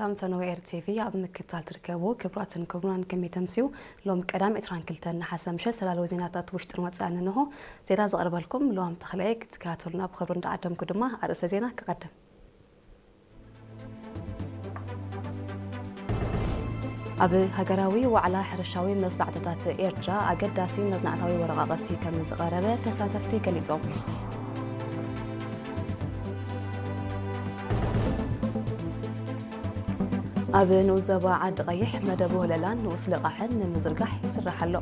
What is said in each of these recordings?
ሰላም ፈነወ ኤር ቲቪ ኣብ ምክትታል ትርከቡ ክቡራትን ክቡራን፣ ከመይ ተምስዩ? ሎም ቀዳም ዕስራን ክልተን ነሓሰ ምሸት ሰላለው ዜናታት ውሽጥን ወጻእን እንሆ። ዜና ዘቕርበልኩም ልዋም ተኽለየ። ክትከታተሉና ብኽብሪ እንዳዓደምኩ ድማ ኣርእስተ ዜና ክቐድም። ኣብ ሃገራዊ ዋዕላ ሕርሻዊ መጽናዕትታት ኤርትራ ኣገዳሲ መጽናዕታዊ ወረቓቕቲ ከም ዝቐረበ ተሳተፍቲ ገሊጾም። ኣብ ንኡስ ዞባ ዓዲ ቀይሕ መደብ ወህለላን ንኡስ ልቓሕን ንምዝርጋሕ ይስራሕ ኣሎ።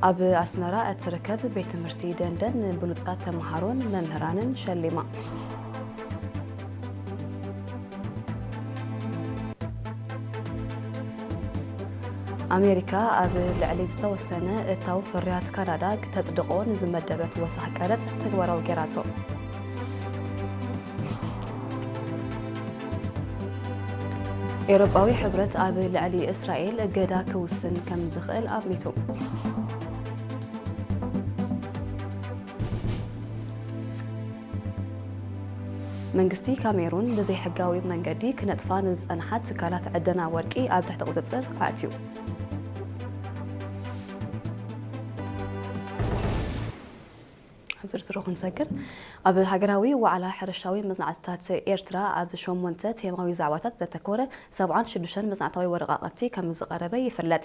ኣብ ኣስመራ እትርከብ ቤት ትምህርቲ ደንደን ንብሉጻት ተምሃሮን መምህራንን ሸሊማ። ኣሜሪካ ኣብ ልዕሊ ዝተወሰነ እታው ፍርያት ካናዳ ክተጽድቖ ንዝመደበት ወሳኽ ቀረጽ ተግባራዊ ገይራቶ። ኤውሮጳዊ ሕብረት ኣብ ልዕሊ እስራኤል እገዳ ክውስን ከም ዝኽእል ኣሚቱ። መንግስቲ ካሜሩን ብዘይሕጋዊ መንገዲ ክነጥፋ ንዝጸንሓ ትካላት ዕደና ወርቂ ኣብ ትሕቲ ቁጽጽር ኣእትዩ። ኣብ ዝርዝሩ ክንሰግር፣ ኣብ ሃገራዊ ዋዕላ ሕርሻዊ መጽናዕትታት ኤርትራ ኣብ ሸሞንተ ቴማዊ ዛዕባታት ዘተኮረ ሰብዓን ሽዱሽተን መጽናዕታዊ ወረቓቕቲ ከም ዝቐረበ ይፍለጥ።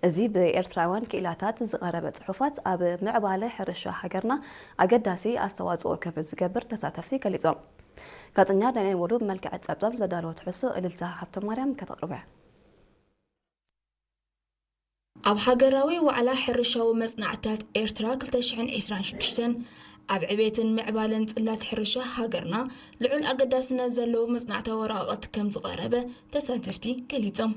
እዚ ብኤርትራውያን ክኢላታት ዝቐረበ ጽሑፋት ኣብ ምዕባለ ሕርሻ ሃገርና ኣገዳሲ ኣስተዋጽኦ ከም ዝገብር ተሳተፍቲ ገሊጾም። ጋዜጠኛ ዳንኤል ወዱ ብመልክዕ ጸብጻብ ዘዳለወ ትሕዝቶ እልልታ ሃብተማርያም ከተቕርቦ እያ። ኣብ ሃገራዊ ዋዕላ ሕርሻዊ መጽናዕትታት ኤርትራ ክልተ ሽሕን ዕስራን ሽዱሽተን ኣብ ዕቤትን ምዕባለን ጽላት ሕርሻ ሃገርና ልዑል ኣገዳስነት ዘለዎ መጽናዕታዊ ወረቓቕቲ ከም ዝቐረበ ተሳተፍቲ ገሊጾም።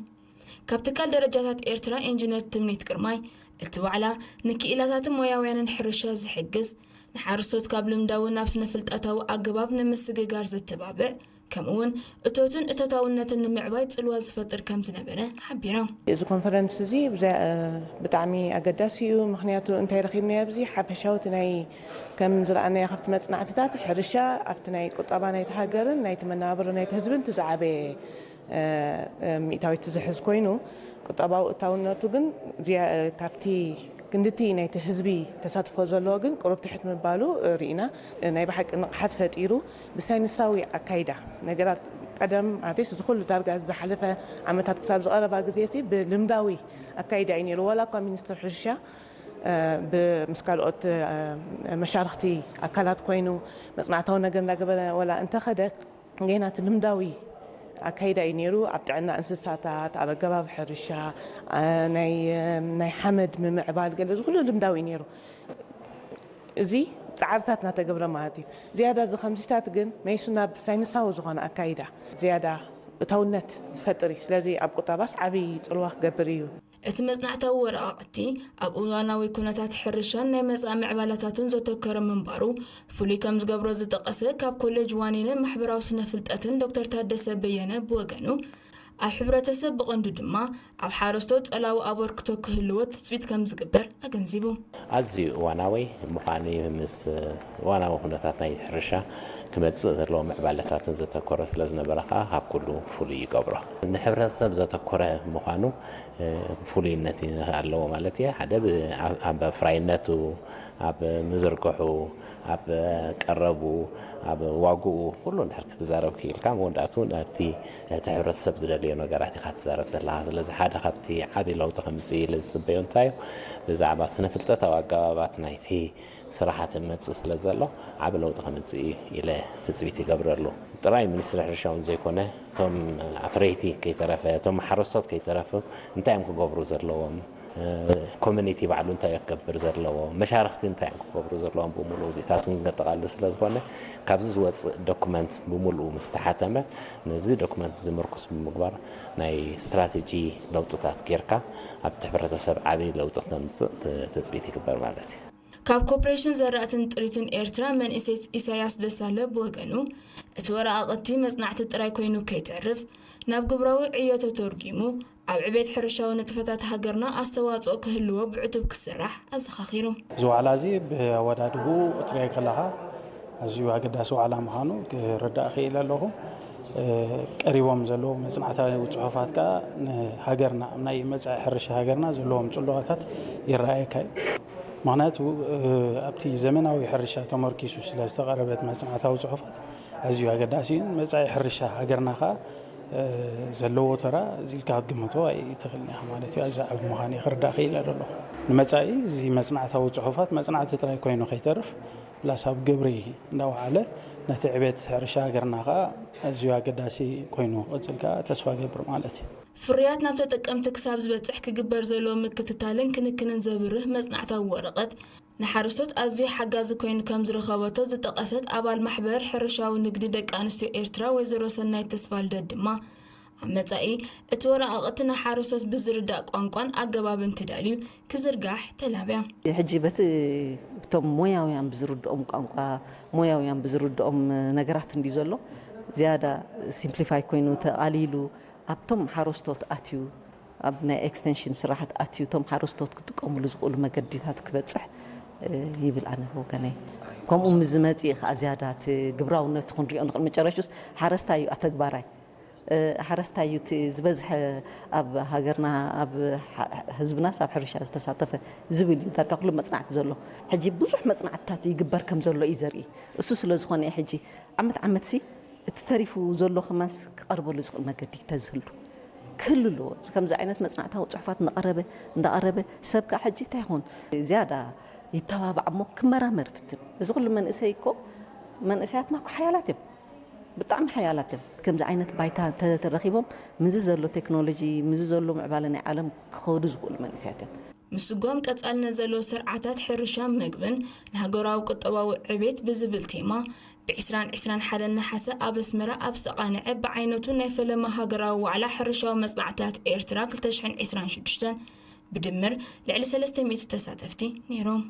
ካብ ትካል ደረጃታት ኤርትራ ኢንጂነር ትምኒት ግርማይ፣ እቲ ዋዕላ ንክኢላታትን ሞያውያንን ሕርሻ ዝሕግዝ፣ ንሓረስቶት ካብ ልምዳዊ ናብ ስነ-ፍልጠታዊ ኣገባብ ንምስግጋር ዘተባብዕ፣ ከምኡ'ውን እቶትን እቶታውነትን ንምዕባይ ጽልዋ ዝፈጥር ከም ዝነበረ ሓቢራ። እዚ ኮንፈረንስ እዚ ብዛ-፣ ብጣዕሚ ኣገዳሲ እዩ። ምኽንያቱ እንታይ ረኺብናዮ ኣብዚ? ሓፈሻዊ እቲ ናይ፣ ከም ዝረኣናዮ ካብቲ መጽናዕትታት፣ ሕርሻ ኣብቲ ናይ ቁጠባ ናይቲ ሃገርን ናይቲ መነባብሮ ናይቲ ህዝብን እቲ ዝዓበየ፣ እ፣ እ፣ ሚእታዊት ዝሕዝ ኮይኑ፣ ቁጠባዊ እታውነቱ ግን ዝያ-፣ ካብቲ ክንድቲ ናይቲ ህዝቢ ተሳትፎ ዘለዎ ግን ቁሩብ ትሕት ምባሉ ርኢና። ናይ ብሓቂ ንቕሓት ፈጢሩ ብሳይንሳዊ ኣካይዳ ነገራት ቀደም ኣትሊስት እዚ ኩሉ ዳርጋ ዝሓለፈ ዓመታት ክሳብ ዝቐረባ ግዜ ሲ ብልምዳዊ ኣካይዳ እዩ ነይሩ። ዋላ እኳ ሚኒስትር ሕርሻ፣ እ፣ ብ-፣ ምስ ካልኦት፣ እ፣ መሻርኽቲ ኣካላት ኮይኑ መጽናዕታዊ ነገር እንዳገበረ ዋላ እንተኸደ፣ ገና እቲ ልምዳዊ ኣካይዳ እዩ ነይሩ። ኣብ ጥዕና እንስሳታት፣ ኣብ ኣገባብ ሕርሻ፣ ኣ፣ ናይ፣ ናይ ሓመድ ምምዕባል፣ ገለ እዚ ኩሉ ልምዳዊ እዩ ነይሩ። እዚ ጻዕርታት እናተገብረ ማለት እዩ። ዝያዳ እዚ ከምዚታት ግን መይሱ ናብ ሳይንሳዊ ዝኾነ ኣካይዳ ዝያዳ እታውነት ዝፈጥር እዩ። ስለዚ ኣብ ቁጠባስ ዓብዪ ጽልዋ ክገብር እዩ። እቲ መጽናዕታዊ ወረቓቕቲ ኣብ እዋናዊ ኩነታት ሕርሻን ናይ መጻኢ ምዕባለታቱን ዘተኮረ ምንባሩ ፍሉይ ከም ዝገብሮ ዝጠቐሰ ካብ ኮሌጅ ዋኒንን ማሕበራዊ ስነ ፍልጠትን ዶክተር ታደሰ በየነ ብወገኑ፣ ኣብ ሕብረተሰብ ብቐንዱ ድማ ኣብ ሓረስቶት ጸላዊ ኣበርክቶ ክህልዎ ትጽቢት ከም ዝግበር ኣገንዚቡ። ኣዝዩ እዋናዊ ምዃኑ ምስ እዋናዊ ኩነታት ናይ ሕርሻ ክመጽእ ዘለዎ ምዕባለታትን ዘተኮረ ስለ ዝነበረ ከኣ ካብ ኩሉ ፍሉይ ይገብሮ። ንሕብረተሰብ ዘተኮረ ምዃኑ፣ እ፣ ፍሉይነት ኣለዎ ማለት እየ። ሓደ ብ-፣ ኣብ፣ ኣብ ኣፍራይነቱ፣ ኣብ ምዝርግሑ፣ ኣብ ቀረቡ፣ ኣብ ዋግኡ፣ ኩሉ እንድሕር ክትዛረብ ክኢልካ፣ መወዳእቱ ነቲ፣ እቲ ሕብረተሰብ ዝደልዮ ነገራት ኢኻ ትዛረብ ዘለኻ። ስለዚ ሓደ ካብቲ ዓቢ ለውጢ ከምጽእ ኢለ ዝጽበዮ እንታይ እዩ? ብዛዕባ ስነ ፍልጠታዊ ኣገባባት ናይቲ ስራሓት መጽእ ስለ ዘሎ ዓቢ ለውጢ ከምጽእ ኢለ ትጽቢት ይገብረሉ። ጥራይ ሚኒስትሪ ሕርሻ እውን ዘይኮነ፣ እቶም ኣፍረይቲ ከይተረፈ፣ እቶም ሓረስቶት ከይተረፉ እንታይ እዮም ክገብሩ ዘለዎም? እ፣ ኮሚኒቲ ባዕሉ እንታይ እዩ ክገብር ዘለዎ? መሻርኽቲ እንታይ እዮም ክገብሩ ዘለዎም? ብምሉኡ እዚታት እውን ከጠቓልል ስለ ዝኾነ፣ ካብዚ ዝወጽእ ዶኩመንት ብምሉኡ ምስ ተሓተመ፣ ነዚ ዶኩመንት እዚ ምርኩስ ብምግባር ናይ ስትራተጂ ለውጥታት ጌርካ ኣብቲ ሕብረተሰብ ዓቢ ለውጢ ክተምጽእ ት-፣ ትጽቢት ይግበር ማለት እዩ። ካብ ኮርፖሬሽን ዘራእትን ጥሪትን ኤርትራ መንእሰይ ኢሳያስ ደሳለ ብወገኑ፣ እቲ ወረቓቕቲ መጽናዕቲ ጥራይ ኮይኑ ከይተርፍ፣ ናብ ግብራዊ ዕዮ ተተርጒሙ፣ ኣብ ዕቤት ሕርሻዊ ንጥፈታት ሃገርና ኣስተዋጽኦ ክህልዎ ብዕቱብ ክስራሕ ኣዘኻኺሩ። እዚ ዋዕላ እዚ ብኣወዳድቡ ክትሪኦ ከለኻ ኣዝዩ ኣገዳሲ ዋዕላ ምዃኑ ክርዳእ ክኢለ ኣለኹ። እ፣ ቀሪቦም ዘለዉ መጽናዕታዊ ጽሑፋት ከኣ ንሃገርና፣ ኣብ ናይ መጻኢ ሕርሻ ሃገርና ዘለዎም ጽልዋታት ይረኣየካ እዩ። ምኽንያቱ፣ እ፣ ኣብቲ ዘመናዊ ሕርሻ ተመርኪሱ ስለ ዝተቐረበት መጽናዕታዊ ጽሑፋት ኣዝዩ ኣገዳሲ እዩ። መጻኢ ሕርሻ ሃገርና ከኣ፣ እ፣ ዘለዎ ተራ እዚ ኢልካ ክትግምቶ ኣይትኽእልን ኢኻ ማለት እዩ። ኣዚ ዓቢ ምዃኑ እየ ክርዳእ ክኢለ ዘለኹ። ንመጻኢ እዚ መጽናዕታዊ ጽሑፋት መጽናዕቲ ጥራይ ኮይኑ ከይተርፍ፣ ፕላስ ኣብ ግብሪ እንዳወዓለ ነቲ ዕቤት ሕርሻ ሃገርና ከኣ ኣዝዩ ኣገዳሲ ኮይኑ ክቕጽል ከኣ ተስፋ ገብር ማለት እዩ። ፍርያት ናብ ተጠቀምቲ ክሳብ ዝበጽሕ ክግበር ዘሎ ምክትታልን ክንክንን ዘብርህ መጽናዕታዊ ወረቐት፣ ንሓረስቶት ኣዝዩ ሓጋዚ ኮይኑ ከም ዝረኸበቶ ዝጠቐሰት ኣባል ማሕበር ሕርሻዊ ንግዲ ደቂ ኣንስትዮ ኤርትራ ወይዘሮ ሰናይት ተስፋልደት ድማ፣ ኣብ መጻኢ እቲ ወረቓቕቲ ንሓረስቶት ብዝርዳእ ቋንቋን ኣገባብን ተዳልዩ ክዝርጋሕ ተላብያ። ሕጂ በቲ እቶም ሞያውያን ብዝርድኦም ቋንቋ፣ ሞያውያን ብዝርድኦም ነገራት እንድዩ ዘሎ። ዝያዳ ሲምፕሊፋይ ኮይኑ ተቓሊሉ ኣብቶም ሓረስቶት ኣትዩ፣ ኣብ ናይ ኤክስቴንሽን ስራሓት ኣትዩ እቶም ሓረስቶት ክጥቀሙሉ ዝኽእሉ መገዲታት ክበጽሕ፣ እ፣ ይብል ኣነ ብወገነይ። ከምኡ ምስ ዝመጽእ እዩ ከኣ ዝያዳ እቲ ግብራውነቱ ክንሪኦ ንኽእል። መጨረሽቱስ ሓረስታይ እዩ ኣተግባራይ። እ፣ ሓረስታይ እዩ እቲ ዝበዝሐ ኣብ ሃገርና፣ ኣብ ሓ-፣ ህዝብናስ ኣብ ሕርሻ ዝተሳተፈ ዝብል እዩ። ዳርጋ ኩሉ መጽናዕቲ ዘሎ። ሕጂ ብዙሕ መጽናዕትታት ይግበር ከም ዘሎ እዩ ዘርኢ። እሱ ስለ ዝኾነ እዩ ሕጂ ዓመት ዓመትሲ እቲ ተሪፉ ዘሎ ከማንስ ክቐርበሉ ዝኽእል መገዲ ተዝህሉ ክህሉ ኣለዎ። ከምዚ ዓይነት መጽናዕታዊ ጽሑፋት እንዳቐረበ፣ እንዳቐረበ ሰብ ከኣ ሕጂ እንታይ ይኾን ዝያዳ ይተባባዕ እሞ ክመራመር ፍትን። እዚ ኩሉ መንእሰይ እኮ፣ መንእሰያትና እኮ ሓያላት እዮም። ብጣዕሚ ሓያላት እዮም። ከምዚ ዓይነት ባይታ እንተ ተረኺቦም፣ ምዚ ዘሎ ቴክኖሎጂ፣ ምዚ ዘሎ ምዕባለ ናይ ዓለም ክኸዱ ዝኽእሉ መንእሰያት እዮም። ምስጓም ቀጻልነት ዘለዎ ስርዓታት ሕርሻን መግብን ንሃገራዊ ቁጠባዊ ዕቤት ብዝብል ቴማ፣ ብ ዕስራን ዕስራን ሓደን ነሓሰ ኣብ ኣስመራ ኣብ ዝተቓንዐ ብዓይነቱ ናይ ፈለማ ሃገራዊ ዋዕላ ሕርሻዊ መጽናዕትታት ኤርትራ ክልተ ሽሕን ዕስራን ሽዱሽተን ብድምር ልዕሊ ሰለስተ ሚእቲ ተሳተፍቲ ነይሮም።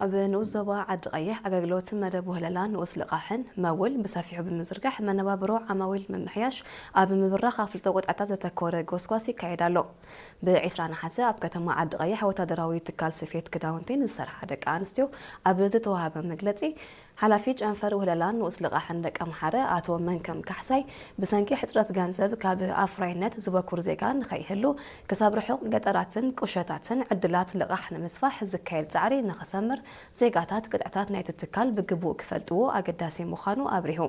ኣብ ንኡስ ዞባ ዓዲ ቀይሕ ኣገልግሎት መደብ ውህለላ ንኡስ ልቓሕን መውል ብሰፊሑ ብምዝርጋሕ መነባብሮ ዓማዊል ምምሕያሽ ኣብ ምብራኽ ኣፍልጦ ቆጥዕታት ዘተኮረ ጎስጓስ ይካየድ ኣሎ። ብ ዕስራ ነሓሰ ኣብ ከተማ ዓዲ ቀይሕ ወታደራዊ ትካል ስፌት ክዳውንቲ ንዝሰርሓ ደቂ ኣንስትዮ ኣብ ዝተዋሃበ መግለጺ፣ ሓላፊ ጨንፈር ውህለላን ንኡስ ልቓሕን ደቂ ኣምሓረ ኣቶ መንከም ካሕሳይ፣ ብሰንኪ ሕጽረት ገንዘብ ካብ ኣፍራይነት ዝበኩር ዜጋ ንኸይህሉ፣ ክሳብ ርሑቕ ገጠራትን ቁሸታትን ዕድላት ልቓሕ ንምስፋሕ ዝካየድ ጻዕሪ ንኽሰምር፣ ዜጋታት ቅጥዕታት ናይቲ ትካል ብግቡእ ክፈልጥዎ ኣገዳሲ ምዃኑ ኣብሪሁ።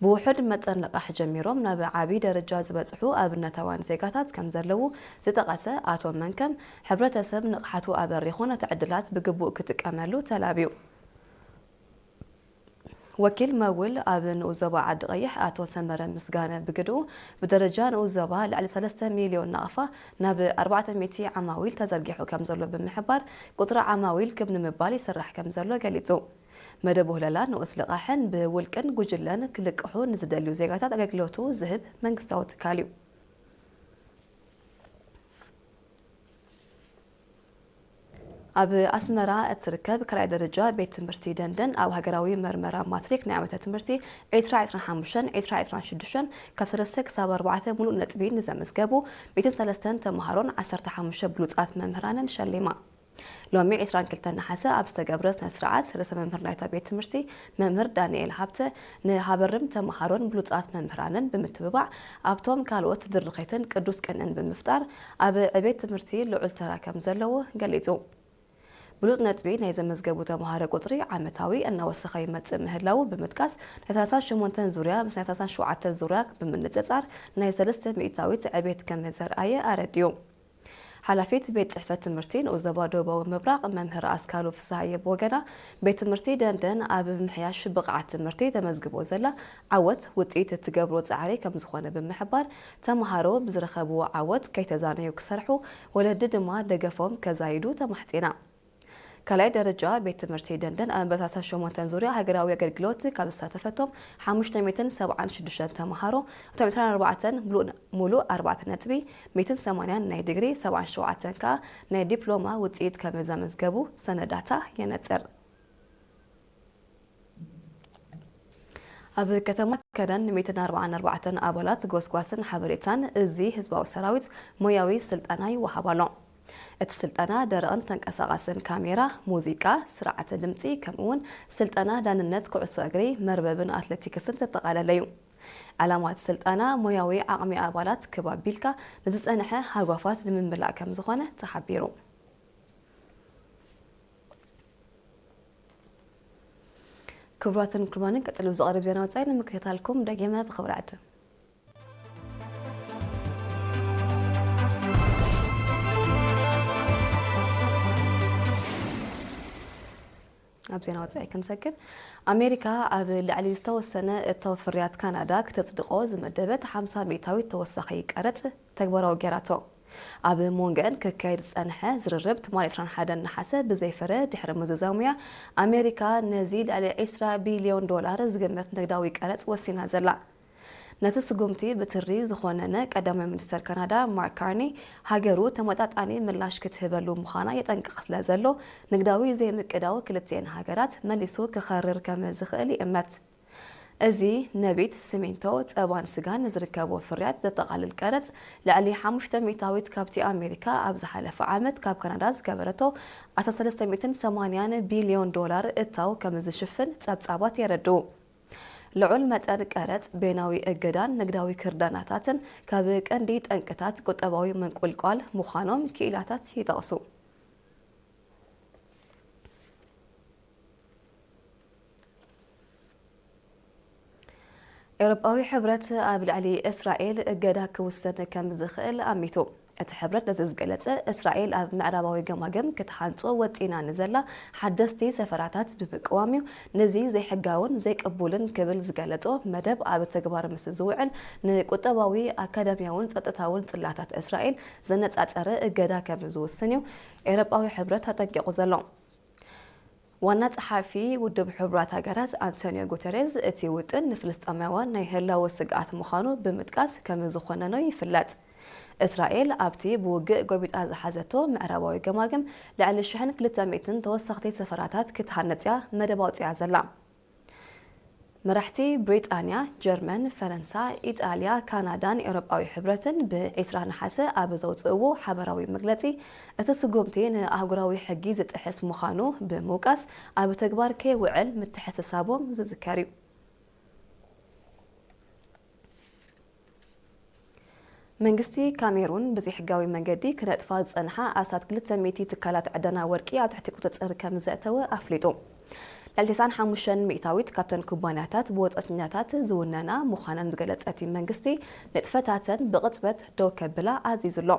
ብውሑድ መጠን ልቓሕ ጀሚሮም ናብ ዓቢ ደረጃ ዝበጽሑ ኣብነታውያን ዜጋታት ከም ዘለዉ ዝጠቐሰ ኣቶ መንከም፣ ሕብረተሰብ ንቕሓቱ ኣበሪኹ ነቲ ዕድላት ብግቡእ ክጥቀመሉ ተላብዩ። ወኪል መውል ኣብ ንኡስ ዞባ ዓዲ ቀይሕ ኣቶ ሰመረ ምስጋነ ብግድኡ፣ ብደረጃ ንኡስ ዞባ ልዕሊ ሰለስተ ሚልዮን ናቕፋ ናብ ኣርባዕተ ሚእቲ ዓማዊል ተዘርጊሑ ከም ዘሎ ብምሕባር፣ ቁጽሪ ዓማዊል ክብ ንምባል ይስራሕ ከም ዘሎ ገሊጹ። መደብ ውህለላ ንኡስ ልቓሕን ብውልቅን ጉጅለን ክልቅሑ ንዝደልዩ ዜጋታት ኣገልግሎቱ ዝህብ መንግስታዊ ትካል እዩ። ኣብ ኣስመራ እትርከብ ካልኣይ ደረጃ ቤት ትምህርቲ ደንደን ኣብ ሃገራዊ መርመራ ማትሪክ ናይ ዓመተ ትምህርቲ ዕስራ ዕስራን ሓሙሽተን ዕስራ ዕስራን ሽዱሽተን ካብ ሰለስተ ክሳብ ኣርባዕተ ሙሉእ ነጥቢ ንዘመዝገቡ ሚእትን ሰለስተን ተምሃሮን ዓሰርተ ሓሙሽተ ብሉጻት መምህራንን ሸሊማ። ሎሚ ዕስራን ክልተን ነሓሰ ኣብ ዝተገብረ ስነ ስርዓት፣ ርእሰ መምህር ናይታ ቤት ትምህርቲ መምህር ዳንኤል ሃብተ፣ ንሃበርም ተምሃሮን ብሉጻት መምህራንን ብምትብባዕ፣ ኣብቶም ካልኦት ድርኺትን ቅዱስ ቅንእን ብምፍጣር፣ ኣብ ዕቤት ትምህርቲ ልዑል ተራ ከም ዘለዎ ገሊጹ። ብሉጽ ነጥቢ ናይ ዘመዝገቡ ተምሃሮ ቁጽሪ ዓመታዊ እናወሰኸ ይመጽእ ምህላዉ ብምጥቃስ፣ ናይ ሰላሳን ሸሞንተን ዙርያ ምስ ናይ ሰላሳን ሸውዓተን ዙርያ ብምንጽጻር፣ ናይ ሰለስተ ሚእታዊት ዕቤት ከም ዘርኣየ ኣረዲኡ። ሓላፊት ቤት ጽሕፈት ትምህርቲ ንኡስ ዞባ ደቡባዊ ምብራቕ መምህር ኣስካሉ ፍስሃየ ብወገና፣ ቤት ትምህርቲ ደንደን ኣብ ምምሕያሽ ብቕዓት ትምህርቲ ተመዝግቦ ዘላ ዓወት ውጽኢት እትገብሮ ጻዕሪ ከም ዝኾነ ብምሕባር፣ ተምሃሮ ብዝረኸብዎ ዓወት ከይተዛነዩ ክሰርሑ፣ ወለዲ ድማ ደገፎም ከዛይዱ ተማሕጺና። ካልኣይ ደረጃ ቤት ትምህርቲ ደንደን ኣብ መበታታ ሸሞንተን ዙርያ ሃገራዊ ኣገልግሎት ካብ ዝሳተፈቶም ሓሙሽተ ሚእትን ሰብዓን ሽዱሽተን ተምሃሮ፣ እቶም ዕስራን ኣርባዕተን ሙሉእ፣ ሙሉእ ኣርባዕተ ነጥቢ፣ ሚእትን ሰማንያን ናይ ዲግሪ፣ ሰብዓን ሸውዓተን ከኣ ናይ ዲፕሎማ ውጽኢት ከም ዘመዝገቡ ሰነዳታ የነጽር። ኣብ ከተማ ከረን ሚእትን ኣርባዓን ኣርባዕተን ኣባላት ጎስጓስን ሓበሬታን እዚ ህዝባዊ ሰራዊት ሞያዊ ስልጠና ይወሃብ ኣሎ። እቲ ስልጠና ደረቕን ተንቀሳቓስን ካሜራ፣ ሙዚቃ፣ ስርዓተ ድምጺ፣ ከምኡ'ውን ስልጠና ዳንነት ኩዕሶ እግሪ፣ መርበብን ኣትሌቲክስን ዘጠቓለለ እዩ። ዕላማ እቲ ስልጠና ሞያዊ ዓቕሚ ኣባላት ክብ ኣቢልካ ንዝጸንሐ ሃጓፋት ንምምላእ ከም ዝኾነ ተሓቢሩ። ክቡራትን ክቡራንን፣ ቀጺሉ ዝቐርብ ዜና ወጻኢ ንምክትታልኩም ደጊመ ብኽብሪ ዕድም። ኣብ ዜና ወጻኢ ክንሰግር፣ ኣሜሪካ ኣብ ልዕሊ ዝተወሰነ እታው ፍርያት ካናዳ ክተጽድቆ ዝመደበት ሓምሳ ሚእታዊት ተወሳኺ ቀረጽ ተግባራዊ ገይራቶ። ኣብ መንጎአን ክካየድ ዝጸንሐ ዝርርብ ትማሊ ዕስራን ሓደን ነሓሰ ብዘይፍረ ድሕሪ ምዝዛሙ'ያ ኣሜሪካ ነዚ ልዕሊ ዕስራ ቢልዮን ዶላር ዝግመት ንግዳዊ ቀረጽ ወሲና ዘላ። ነቲ ስጉምቲ ብትሪ ዝኾነነ ቀዳማይ ሚኒስተር ካናዳ ማርክ ካርኒ፣ ሃገሩ ተመጣጣኒ ምላሽ ክትህበሉ ምዃና የጠንቅቕ ስለ ዘሎ፣ ንግዳዊ ዘይምቅዳው ክልቲኤን ሃገራት መሊሱ ክኸርር ከም ዝኽእል ይእመት። እዚ ነቢት፣ ሲሚንቶ፣ ጸባን ስጋን ዝርከቦ ፍርያት ዘጠቓልል ቀረጽ፣ ልዕሊ ሓሙሽተ ሚእታዊት ካብቲ ኣሜሪካ ኣብ ዝሓለፈ ዓመት ካብ ካናዳ ዝገበረቶ ኣስራ ሰለስተ ሚእትን ሰማንያን ቢልዮን ዶላር እታው ከም ዝሽፍን ጸብጻባት የረድኡ። ልዑል መጠን ቀረጽ፣ በይናዊ እገዳን ንግዳዊ ክርዳናታትን ካብ ቀንዲ ጠንቅታት ቁጠባዊ ምንቁልቋል ምዃኖም ክኢላታት ይጠቕሱ። ኤውሮጳዊ ሕብረት ኣብ ልዕሊ እስራኤል እገዳ ክውሰን ከም ዝኽእል ኣሚቱ። እቲ ሕብረት ነዚ ዝገለጸ፣ እስራኤል ኣብ ምዕራባዊ ገማግም ክትሃንጾ ወጺና ንዘላ ሓደስቲ ሰፈራታት ብምቅዋም እዩ። ነዚ ዘይሕጋውን ዘይቅቡልን ክብል ዝገለጾ መደብ ኣብ ተግባር ምስ ዝውዕል፣ ንቁጠባዊ፣ ኣካዳሚያውን ጸጥታውን ጽላታት እስራኤል ዘነጻጸረ እገዳ ከም ዝውስን እዩ ኤውሮጳዊ ሕብረት ኣጠንቂቑ ዘሎ። ዋና ጸሓፊ ውድብ ሕቡራት ሃገራት ኣንቶኒዮ ጉተሬዝ፣ እቲ ውጥን ንፍልስጤማውያን ናይ ህላወ ስግኣት ምዃኑ ብምጥቃስ ከም ዝኾነኖ ይፍለጥ። እስራኤል ኣብቲ ብውግእ ጎቢጣ ዝሓዘቶ ምዕራባዊ ገማግም ልዕሊ ሽሕን ክልተ ሚእትን ተወሰኽቲ ሰፈራታት ክትሃንጽ እያ መደብ ኣውጺኣ ዘላ። መራሕቲ ብሪጣንያ፣ ጀርመን፣ ፈረንሳ፣ ኢጣልያ፣ ካናዳን ኤውሮጳዊ ሕብረትን ብዒስራ ነሓሰ ኣብ ዘውጽእዎ ሓበራዊ መግለጺ፣ እቲ ስጉምቲ ንኣህጉራዊ ሕጊ ዝጥሕስ ምዃኑ ብምውቃስ፣ ኣብ ተግባር ከይውዕል ምትሕስሳቦም ዝዝከር እዩ። መንግስቲ ካሜሩን ብዘይሕጋዊ መንገዲ ክነጥፋ ዝጸንሓ ኣስታት ክልተ ሚእቲ ትካላት ዕደና ወርቂ ኣብ ትሕቲ ቁጽጽር ከም ዘእተወ ኣፍሊጡ። ልዕሊ ተስዓን ሓሙሽተን ሚእታዊት ካብተን ኩባንያታት ብወጻእተኛታት ዝውነና ምዃነን ዝገለጸ እቲ መንግስቲ፣ ንጥፈታተን ብቕጽበት ደው ከብላ ኣዚዙ ኣሎ።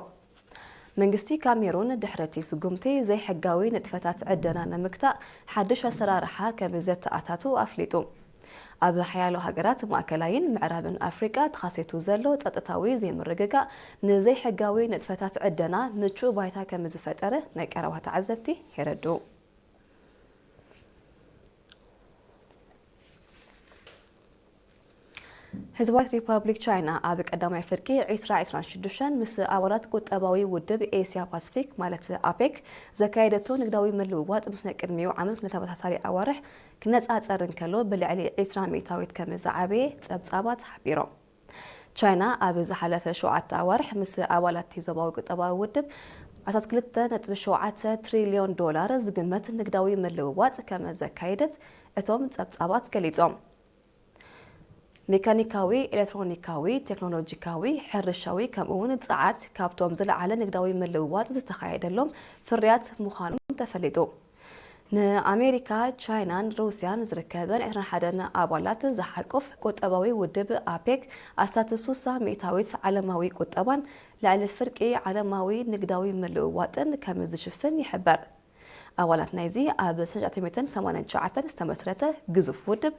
መንግስቲ ካሜሩን ድሕሪ እቲ ስጉምቲ ዘይሕጋዊ ንጥፈታት ዕደና ንምግታእ ሓድሽ ኣሰራርሓ ከም ዘተኣታቱ ኣፍሊጡ። ኣብ ሓያሎ ሃገራት ማእከላይን ምዕራብን ኣፍሪቃ ተኸሲቱ ዘሎ ጸጥታዊ ዘይምርግጋእ ንዘይሕጋዊ ንጥፈታት ዕደና ምቹእ ባይታ ከም ዝፈጠረ ናይ ቀረባ ተዓዘብቲ የረድኡ። ህዝባዊት ሪፓብሊክ ቻይና ኣብ ቀዳማይ ፍርቂ ዕስራ ዕስራን ሽዱሽተን ምስ ኣባላት ቁጠባዊ ውድብ ኤስያ ፓሲፊክ ማለት ኣፔክ ዘካየደቶ ንግዳዊ ምልውዋጥ ምስ ናይ ቅድሚኡ ዓመት ክልተ ተመሳሳሊ ኣዋርሕ ክነጻጸር እንከሎ ብልዕሊ ዕስራ ሚእታዊት ከም ዝዓበየ ጸብጻባት ሓቢሮም። ቻይና ኣብ ዝሓለፈ ሸውዓተ ኣዋርሕ ምስ ኣባላት እቲ ዞባዊ ቁጠባዊ ውድብ ኣስታት ክልተ ነጥቢ ሸውዓተ ትሪልዮን ዶላር ዝግመት ንግዳዊ ምልውዋጥ ከም ዘካየደት እቶም ጸብጻባት ገሊጾም። ሜካኒካዊ፣ ኤሌክትሮኒካዊ፣ ቴክኖሎጂካዊ፣ ሕርሻዊ ከምኡ'ውን ጸዓት ካብቶም ዝለዓለ ንግዳዊ ምልውዋጥ ዝተኻየደሎም ፍርያት ምዃኖም ተፈሊጡ። ንኣሜሪካ፣ ቻይናን ሩስያን ዝርከበን ዕስራን ሓደን ኣባላት ዝሓቁፍ ቁጠባዊ ውድብ ኣፔክ ኣስታት ሱሳ ሚእታዊት ዓለማዊ ቁጠባን ልዕሊ ፍርቂ ዓለማዊ ንግዳዊ ምልውዋጥን ከም ዝሽፍን ይሕበር። ኣባላት ናይዚ ኣብ ሽሕን ትሽዓተ ሚእትን ሰማንያን ትሽዓተን ዝተመስረተ ግዙፍ ውድብ፣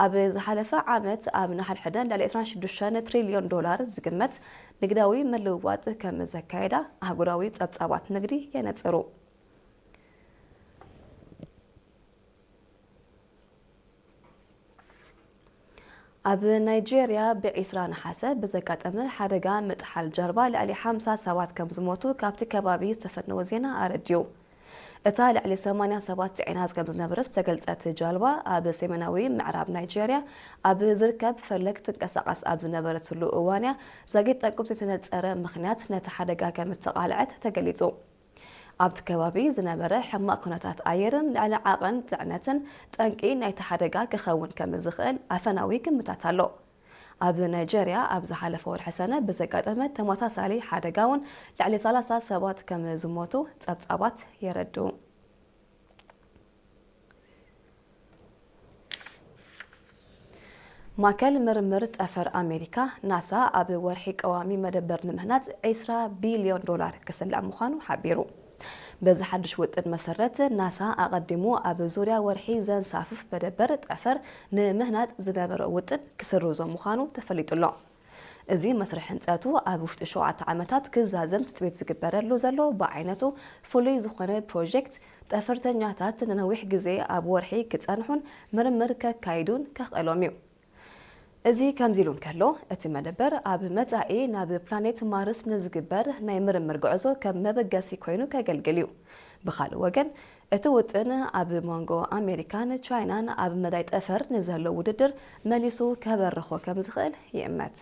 ኣብ ዝሓለፈ ዓመት ኣብ ንሓድሕደን ልዕሊ ዕስራን ሽዱሽተን ትሪልዮን ዶላር ዝግመት ንግዳዊ ምልውዋጥ ከም ዘካየዳ ኣህጉራዊ ጸብጻባት ንግዲ የነጽሩ። ኣብ ናይጄርያ ብ ዒስራ ነሓሰ ብዘጋጠመ ሓደጋ ምጥሓል ጃልባ ልዕሊ ሓምሳ ሰባት ከም ዝሞቱ ካብቲ ከባቢ ዝተፈነወ ዜና ኣረድዩ። እታ ልዕሊ ሰማንያ ሰባት ጽዒና ከም ዝነበረት ዝተገልጸት ጃልባ፣ ኣብ ሰሜናዊ ምዕራብ ናይጄርያ ኣብ ዝርከብ ፈለግ ትንቀሳቐስ ኣብ ዝነበረትሉ እዋን እያ ዛጊት ጠንቁ ብዘይተነጸረ ምኽንያት ነቲ ሓደጋ ከም እተቓልዐት ተገሊጹ። ኣብቲ ከባቢ ዝነበረ ሕማቕ ኩነታት ኣየርን ልዕሊ ዓቐን ጽዕነትን ጠንቂ ናይቲ ሓደጋ ክኸውን ከም ዝኽእል ኣፈናዊ ግምታት ኣሎ። ኣብ ናይጄርያ ኣብ ዝሓለፈ ወርሒ ሰነ ብዘጋጠመ ተመሳሳሊ ሓደጋ እውን ልዕሊ ሰላሳ ሰባት ከም ዝሞቱ ጸብጻባት የረድኡ። ማእከል ምርምር ጠፈር ኣሜሪካ፣ ናሳ፣ ኣብ ወርሒ ቀዋሚ መደበር ንምህናጽ ዒስራ ቢልዮን ዶላር ክስላዕ ምዃኑ ሓቢሩ። በዚ ሓድሽ ውጥን መሰረት፣ ናሳ ኣቐዲሙ ኣብ ዙርያ ወርሒ ዘንሳፍፍ መደበር ጠፈር ንምህናጽ ዝነበሮ ውጥን ክስርዞ ምዃኑ ተፈሊጡ ኣሎ። እዚ መስርሕ ህንጸቱ ኣብ ውሽጢ ሸውዓተ ዓመታት ክዛዘም ትጽቢት ዝግበረሉ ዘሎ ብዓይነቱ ፍሉይ ዝኾነ ፕሮጀክት፣ ጠፈርተኛታት ንነዊሕ ግዜ ኣብ ወርሒ ክጸንሑን ምርምር ከካይዱን ከኽእሎም እዩ። እዚ ከምዚ ኢሉ እንከሎ፣ እቲ መደበር ኣብ መጻኢ ናብ ፕላኔት ማርስ ንዝግበር ናይ ምርምር ጉዕዞ ከም መበገሲ ኮይኑ ከገልግል እዩ። ብኻልእ ወገን፣ እቲ ውጥን ኣብ መንጎ ኣሜሪካን ቻይናን ኣብ መዳይ ጠፈር ንዘሎ ውድድር መሊሱ ከበርኾ ከም ዝኽእል ይእመት።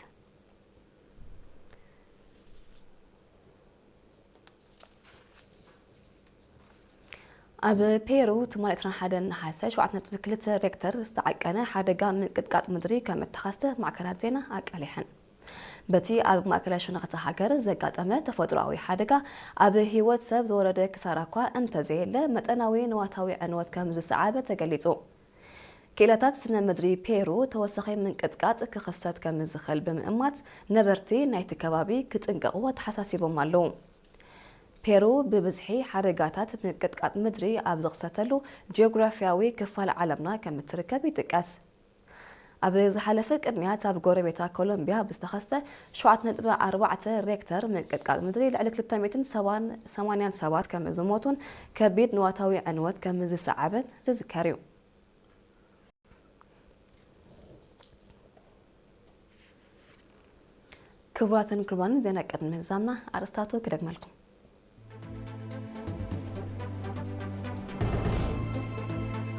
ኣብ ፔሩ ትማሊ ዕስራን ሓደን ነሓሰ ሸውዓተ ነጥቢ ክልተ ሬክተር ዝተዓቀነ ሓደጋ ምንቅጥቃጥ ምድሪ ከም እተኸስተ ማዕከናት ዜና ኣቃሊሐን። በቲ ኣብ ማእከላይ ሸነኽ እታ ሃገር ዘጋጠመ ተፈጥሮኣዊ ሓደጋ ኣብ ህይወት ሰብ ዝወረደ ክሳራ እኳ እንተዘየለ፣ መጠናዊ ንዋታዊ ዕንወት ከም ዝሰዓበ ተገሊጹ። ክኢላታት ስነ ምድሪ ፔሩ ተወሳኺ ምንቅጥቃጥ ክኽሰት ከም ዝኽእል ብምእማት፣ ነበርቲ ናይቲ ከባቢ ክጥንቀቑ ኣተሓሳሲቦም ኣለዉ። ፔሩ ብብዝሒ ሓደጋታት ምንቅጥቃጥ ምድሪ ኣብ ዝኽሰተሉ ጂኦግራፊያዊ ክፋል ዓለምና ከም እትርከብ ይጥቀስ። ኣብ ዝሓለፈ ቅንያት ኣብ ጎረቤታ ኮሎምቢያ ብዝተኸስተ ሸውዓተ ነጥቢ ኣርባዕተ ሬክተር ምንቅጥቃጥ ምድሪ ልዕሊ ክልተ ሚእትን ሰማንያን ሰባት ከም ዝሞቱን ከቢድ ንዋታዊ ዕንወት ከም ዝሰዓበን ዝዝከር እዩ። ክቡራትን ክቡራንን፣ ዜና ቅድሚ ምዛምና ኣርእስታቱ ክደግመልኩም።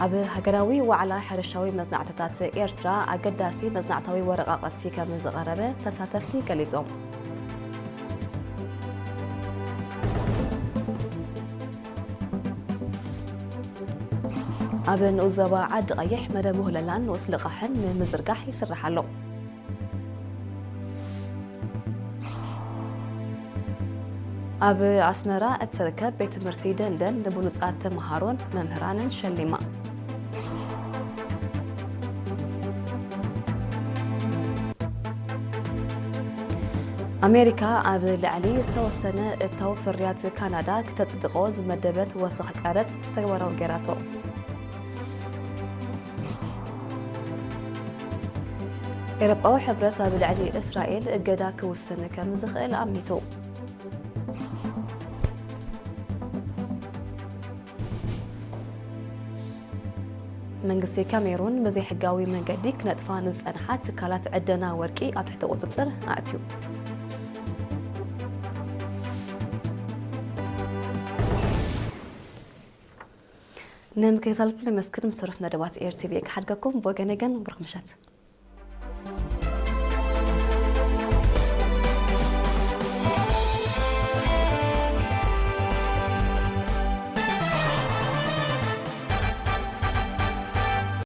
ኣብ ሃገራዊ ዋዕላ ሕርሻዊ መጽናዕትታት ኤርትራ ኣገዳሲ መጽናዕታዊ ወረቓቕቲ ከም ዝቐረበ ተሳተፍቲ ገሊጾም። ኣብ ንኡስ ዞባ ዓዲ ቀይሕ መደብ ውህለላን ንኡስ ልቓሕን ንምዝርጋሕ ይስራሕ ኣሎ። ኣብ ኣስመራ እትርከብ ቤት ትምህርቲ ደንደን ንብሉጻት ተመሃሮን መምህራንን ሸሊማ። ኣሜሪካ ኣብ ልዕሊ ዝተወሰነ እታው ፍርያት ካናዳ ክተጽድቖ ዝመደበት ወሰኽ ቀረጽ ተግባራዊ ገይራቶ። ኤውሮጳዊ ሕብረት ኣብ ልዕሊ እስራኤል እገዳ ክውስን ከም ዝኽእል ኣሚቱ። መንግስቲ ካሜሩን ብዘይሕጋዊ መንገዲ ክነጥፋ ንዝጸንሓ ትካላት ዕደና ወርቂ ኣብ ትሕቲ ቁጽጽር ኣእትዩ። ንምክትታልኩም ነመስግን። ምስ ተረፉ መደባት ኤር ቲ ቪ ክሓድገኩም። ብወገነይ ግን ብሩኽ ምሸት።